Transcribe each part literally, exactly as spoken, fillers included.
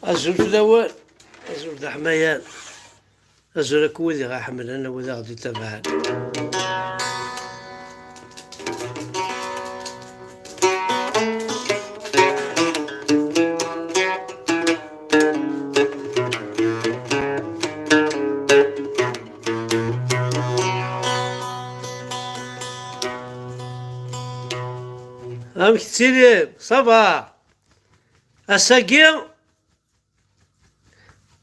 Azul fell-awen, azul d aḥmayan, azul akk wid i ɣ-iḥemmlen, a wid aɣ-d-itabaɛen. Amek tettilim? Ça va? Ass-agi,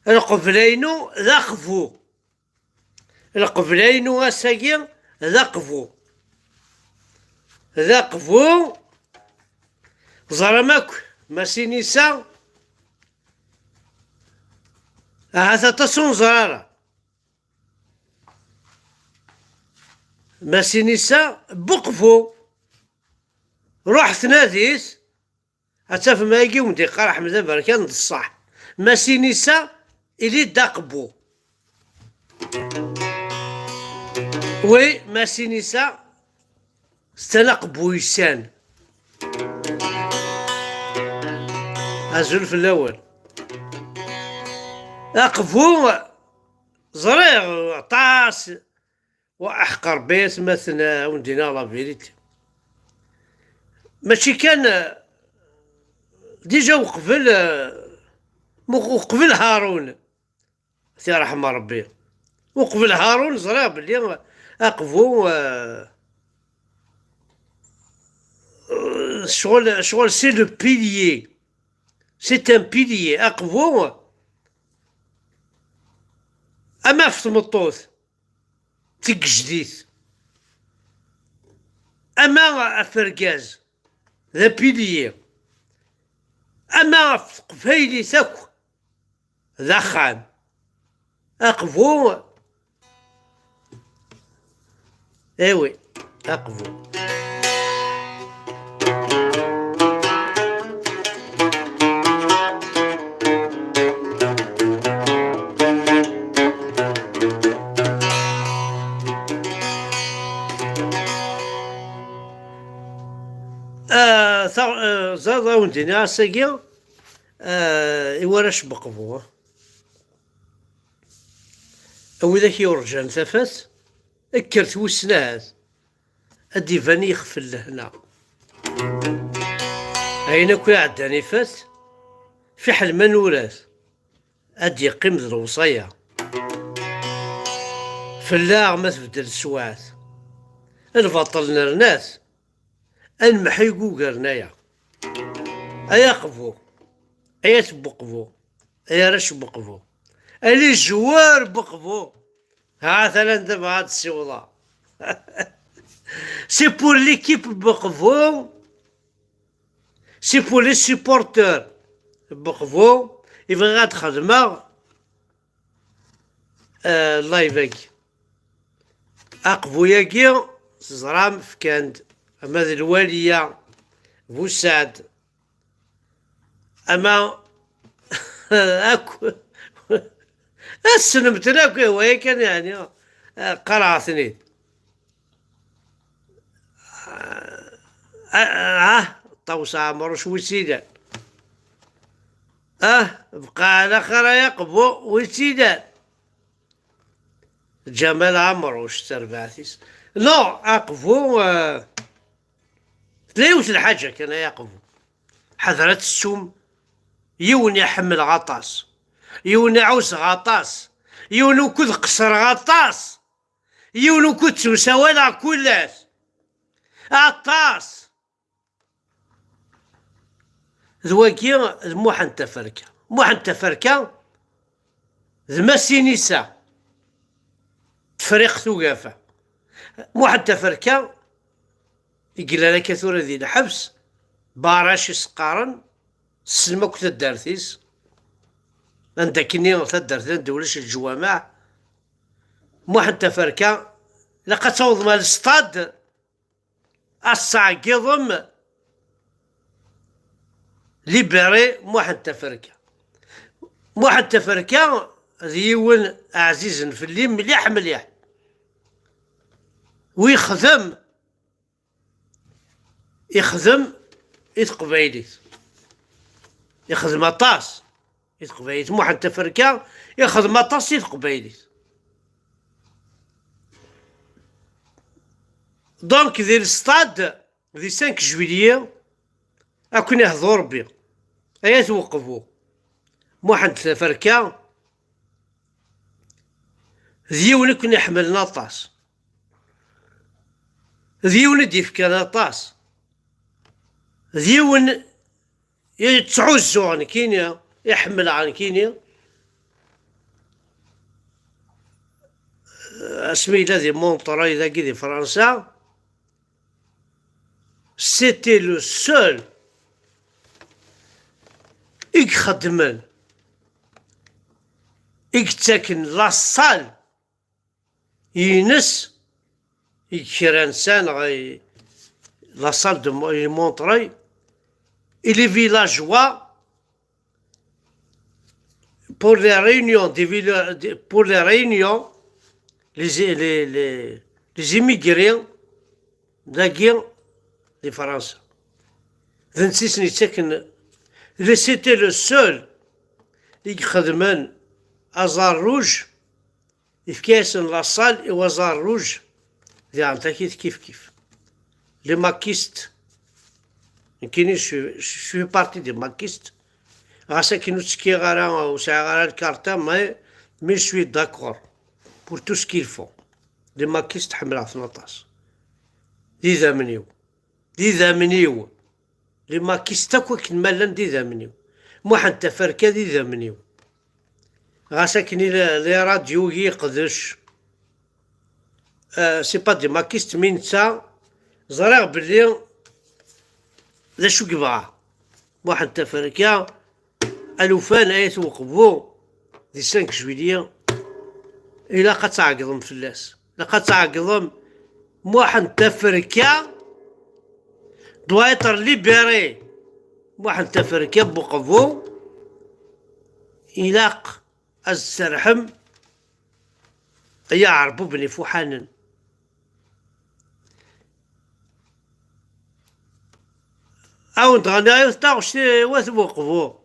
lqebla-inu d aqbu. Lqebla-inu ass-agi d aqbu. D aqbu. Ẓram akk Masinisa, ahat aṭas ur neẓri ara. Masinisa n Uqbu. Ruḥet nadit. Ad tafem ayagi wen-d-iqqar Ḥmed Aberkan d ṣṣeḥ. Masinisa, ili d aqbu. Oui, Masinisa, c'est un aqbu yessan. Azul fell-awen. Aqbu, ẓriɣ, aṭas. Wa aḥeqq Rebbi atmaten, a wen-d-iniɣ la vérité. Mačči kan, eh, déjà uqbel, eh, mu-, uqbel Harun, si ṛṛeḥma Rebbi. Uqbel Harun ẓriɣ belli aqbu, eh, ccɣel, ccɣel c'est le pilier. C'est un pilier. Aqbu, ama ɣef tmeṭṭut, tigejdit, ama ɣef urgaz, d apilier, ama ɣef teqbaylit akk, d axxam. Aqbu, eh oui, aqbu. Ah, ta-, ah, ẓad a wen-d-iniɣ ass-agi, ah, i warrac n Uqbu. A widak yurǧan tafat, kkret wissen ahat ad d-iban yixef n lehna. Ayen akk iɛeddan ifat, fiḥel ma nurat, ad d-yeqqim d lewṣaya. Fell-aɣ ma tbeddel teswiɛt, lbaṭel nerna-t, ad nemḥu igugaren aya. Ay aqbu, ay at n Uqbu, ay arrac n Uqbu, ay les joueurs n Uqbu. Ha-t-an anda bɣa ad ssiwḍeɣ. C'est pour l'équipe n Uqbu, c'est pour les supporters n Uqbu i bɣiɣ ad xedmeɣ, eh, live-agi. Aqbu-agi, teẓram, fkan-d ama d Lwaliya, Busaɛd, ama akk, ad ssnemten akk, ihi waya kan, yeɛni, eh, qqareɣ-ten-id. Ah, ah, Ṭawes Ɛemruc wi tt-ilan? Ah, bqa ɛla xir ay aqbu wi tt-ilan? Ǧamal Ɛemruc d terbaɛt-is. Non, aqbu, ah, tella yiwet n lḥaǧa kan ay aqbu. Ḥader ad tettum yiwen i ḥemmleɣ aṭas, yiwen i ɛuzzeɣ aṭas, yiwen ukud qeṣṣreɣ aṭas, yiwen ukud ttemsawaleɣ kul ass. Aṭas. D wagi d Muḥend Taferka. Muḥend Taferka d Masinisa. Tefriqt ugafa. Muḥend Taferka i yellan akka tura di lḥebs, Barac i s-qqaren, tessnem akk taddart-is, anda akkenni taddart anda ulac leǧwameɛ, Muḥend Taferka Ilaq ad tawḍem ar lstad, ad tɛeggiḍem libéré Muḥend Taferka. Muḥend Taferka d yiwen ɛzizen fell-i mliḥ mliḥ. Wi yexdem, ixdem i teqbaylit. Ixdem aṭas i teqbaylit. Muḥend Taferka ixdem aṭas i teqbaylit. Donc, di lstad, di cinq juillet, ad ken-ihdu Rebbi. Ay at Weqbu. Muḥend Taferka d yiwen i ken-iḥemmlen aṭas. D yiwen i d-yefkan aṭas. D yiwen i ttɛuzzuɣ nekkini, i ḥemmleɣ nekkini. Asmi yella di Montreuil dagi di Fransa, c'était le seul i ixeddmen, i yettaken la salle ines i kra n ssaɛa, neɣ i la salle de Mo-, Montreuil, et les villageois pour les réunions, des villa-, des, pour les réunions, les, les, les, les immigrés dagi di Fransa. D netta i sen-yettaken, le, c'était le seul i ixedmen aẓar rouge, yefka-yasen la salle i waẓar rouge, diɣen takit kif kif. Les maquistes. Nekkini, je, je suis parti des maquistes. Ɣas akken ur ttekkiɣ ara, ur sɛiɣ ara lkarṭa, mais, mais je suis d'accord pour tout ce qu'ils font. Les maquistes ḥemmleɣ-ten aṭas. D idammen-iw. D idammen-iw. Les maquistes akk akken ma llan d idammen-iw. Muḥend Taferka d idammen-iw. Ɣas akken i la, les radios i yeqdec, euh, c'est pas des maquistes, mais netta ẓriɣ belli d acu i yebɣa. Muḥend Taferka, alufan ay at Weqbu di cinq juillet, ilaq ad tɛeggḍem fell-as. Ilaq ad tɛeggḍem. Muḥend Taferka doit être libéré. Muḥend Taferka n Weqbu ilaq ad tserrḥem, ay aɛerbuben ifuḥanen. Awen-d ɣniɣ yiwet taɣect i wat Weqbu.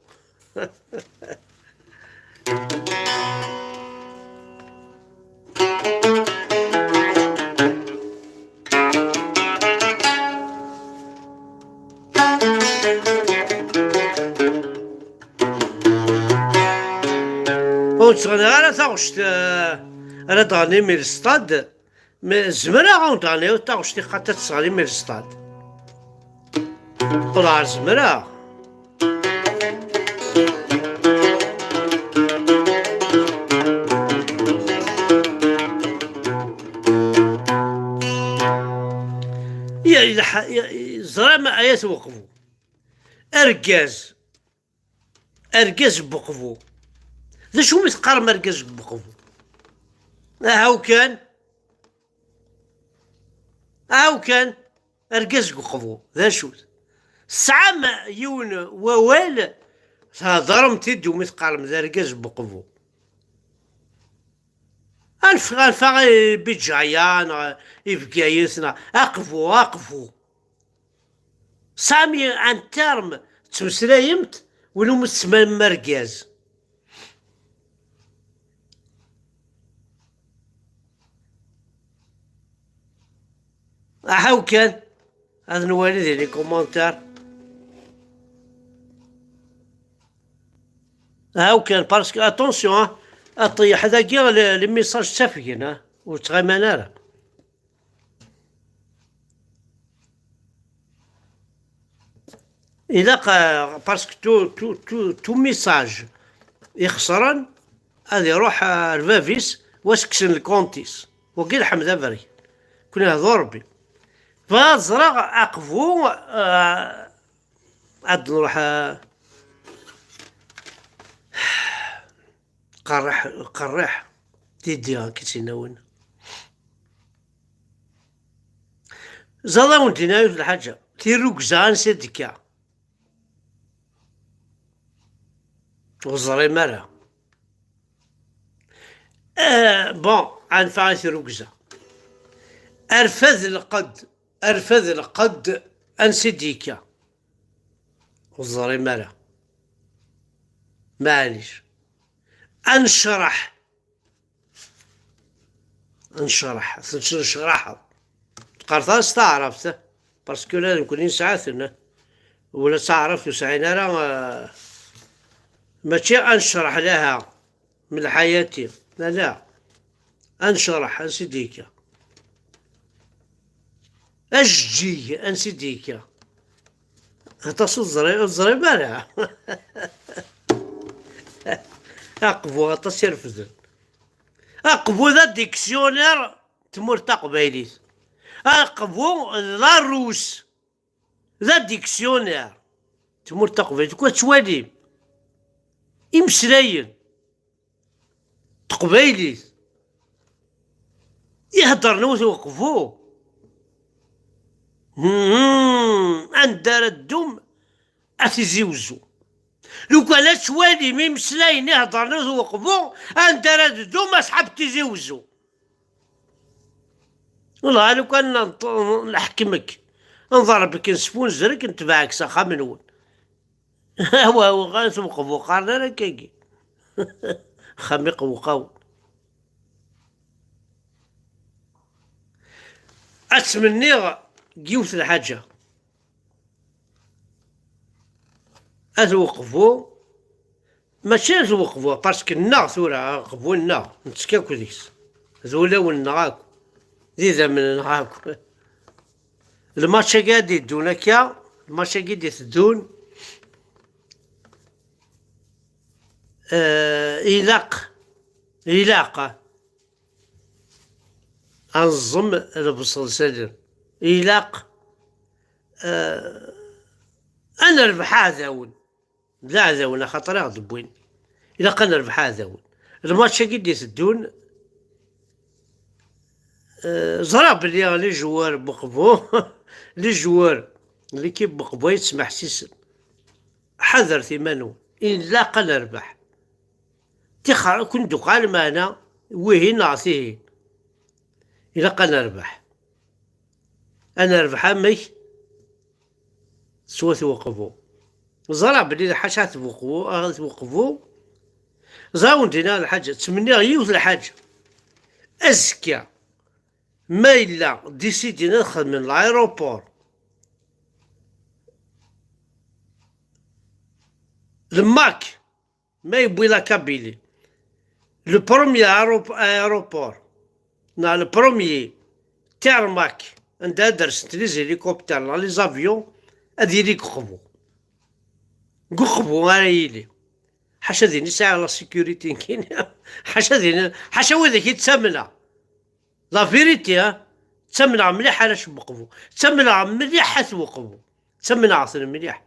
Ur ttɣenniɣ ara taɣect, eh, ara d-ɣniɣ mi lestad. Mais zemreɣ ad wen-d-ɣniɣ taɣect i xaṭer ad tt-ɣniɣ mi lestad. Qqel ɣer zemreɣ. Ya, ya, ya, ẓram ay at Weqbu. Argaz. Argaz n Weqbu. D acu umi teqqarem argaz n Weqbu? Ahaw kan. Ahaw kan. Argaz n Weqbu. D acu-t? Tesɛam yiwen wawal, theddrem-t-id umi teqqarem d argaz n Weqbu. Anef, anef i Biǧaya neɣ i Bgayet neɣ Aqbu, Aqbu. Tesɛam un terme tettmeslayemt, win umi tsemmanem argaz. Ahaw kan, ad nwali di les commentaires. Ahaw kan, parce que, attention, hein, ad ṭṭeyeḥ dagi, les, les messages ttafgen, hein, ur ttɣiman ara. Ilaq, euh, parce que tout, tout, tout, tout message ixesren ad iruḥ, euh, ar bab-is, u ad s-kksen lkont-is. Wagi d Ḥmed Aberkan. Ken ihdu Rebbi. Bɣiɣ ad ẓreɣ Aqbu, euh, ad nruḥ, euh, qerriḥ, qerriḥ. Didi, akka i tt-yenna win. Ẓaḍ awen-d-iniɣ yiwet lḥaǧa, tirrugza ansi d-tekka. Ur ẓrim ara. Eh, bon, anfa i tirrugza. Arfad lqedd, arfad lqedd ansi d-yekka. Ur ẓrim ara. Maɛlic. Ad necreḥ. Ad necreḥ. Ad necreḥ. Teqqareḍ-as taɛrabt, parce que la nekkni nesɛa-ten. Wala d taɛrabt ur sɛin ara, eh, mačči ad necreḥ laha, m lḥayati. La, la. Ad necreḥ, ansi d-yekka. Ajeǧǧig, ansi d-yekka. Aṭas ur teẓri-, ur teẓrim ara. Aqbu aṭas i refden. Aqbu d adiksyunar n tmurt taqbaylit. Aqbu d Larus d adiksyunar n tmurt taqbaylit. Kwa tettwalim imeslayen teqbaylit iheddren wet uqbu. Hmm, anda ara ddum a Tizi Wezzu? Lukan ad twalim imeslayen iheddren wet uqbu, anda ara ddum asḥab Tizi Wezzu? Wallah, lukan nṭ-, nḥekmek, nḍerbek, nesfunzrek, netbeɛek s axxam-nwen. Awa, awa, ɣas uqbu qqaren ara akkagi. Axxam iqewqawen. Ad tmenniɣ yiwet lḥaǧa. Ad uqbu, mačči ad uqbu, parce que nneɣ tura, uqbu nneɣ, nettekk akk deg-s. D ulawen-nneɣ akk, d idammen-nneɣ akk. Lmatch-agi ad d-iddun akka, lmatch-agi d-iteddun, eh, ilaq, ilaq ad nẓem lebṣel s allen. Ilaq, eh, ad nerbeḥ aɛdawen. D aɛdawen, axaṭer i ɣ-d-wwin. Ilaq ad nerbeḥ aɛdawen. Lmatch-agi d-iteddun, eh, ẓriɣ belli les joueurs n Uqbu, les joueurs n l'équipe n Uqbu ay ttmeḥsisen. Ḥadret iman-nwen. Ilaq ad nerbeḥ. Tixer, kun d-uqal meɛna, wihin neɣ tihin. Ilaq ad nerbeḥ. Ad nerbeḥ amek? S wat Uqbu. Ẓriɣ belli ḥaca at Uqbu, at Uqbu. Ẓriɣ wen-d-iniɣ lḥaǧa, ttmenniɣ yiwet lḥaǧa. Azekka, ma yella décidin ad xedmen l'aéroport, le MAK, ma yewwi la Kabylie, le premier aéro-, aéroport, neɣ le premier tarmac, anda ad d-rsent les hélicoptères neɣ les avions, ad yili deg Uqbu. Deg Uqbu ara yili. Ḥaca din i sɛiɣ la sécurité nekkini. Ḥaca din, ḥaca widak i ttamneɣ. La vérité, ah, ttamneɣ mliḥ arrac n Uqbu. Ttamneɣ mliḥ at Uqbu. Ttamneɣ-ten mliḥ.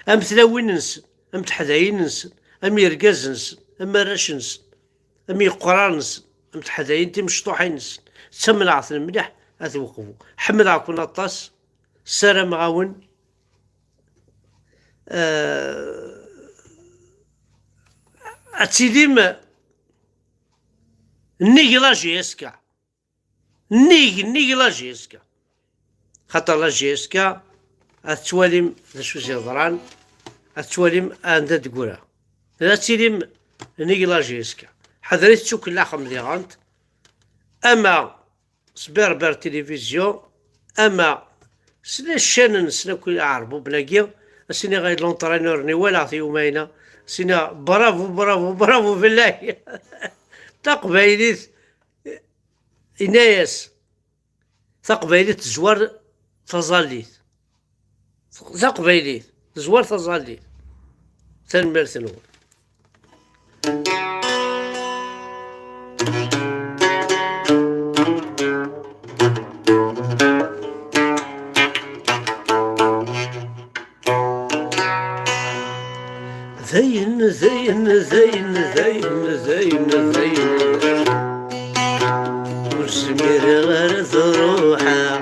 Am tlawin-nsen, am teḥdayin-nsen, am yirgazen-nsen, am arrac-nsen, am yiqrar-nsen, am teḥdayin timecṭuḥin-nsen. Ttamneɣ-ten mliḥ at Uqbu. Ḥemmleɣ-ken aṭas. Ssarameɣ-awen, eh, ad tilim nnig la J S K. Nnig, nnig la J S K. Xaṭer la J S K, ad tettwalim d acu i s-yeḍran, ad tettwalim anda d-teggra. Ad tilim nnig la J S K. Ḥadret, ttukellaxem diɣent. Ama s Berber Télévision, ama s les chaînes-nsen akk iɛerbuben-agi, ad s-iniɣ i l'entraîneur-nni, walaɣ-t yuma-ina, ad s-iniɣ bravo, bravo, bravo fell-ak. Taqbaylit, yenna-yas, taqbaylit tezwar taẓallit. Taqbaylit tezwar taẓallit. Tanemmirt-nwen. Dayen, dayen, dayen, dayen, dayen, dayen. Ur zmireɣ ara ad ruḥeɣ.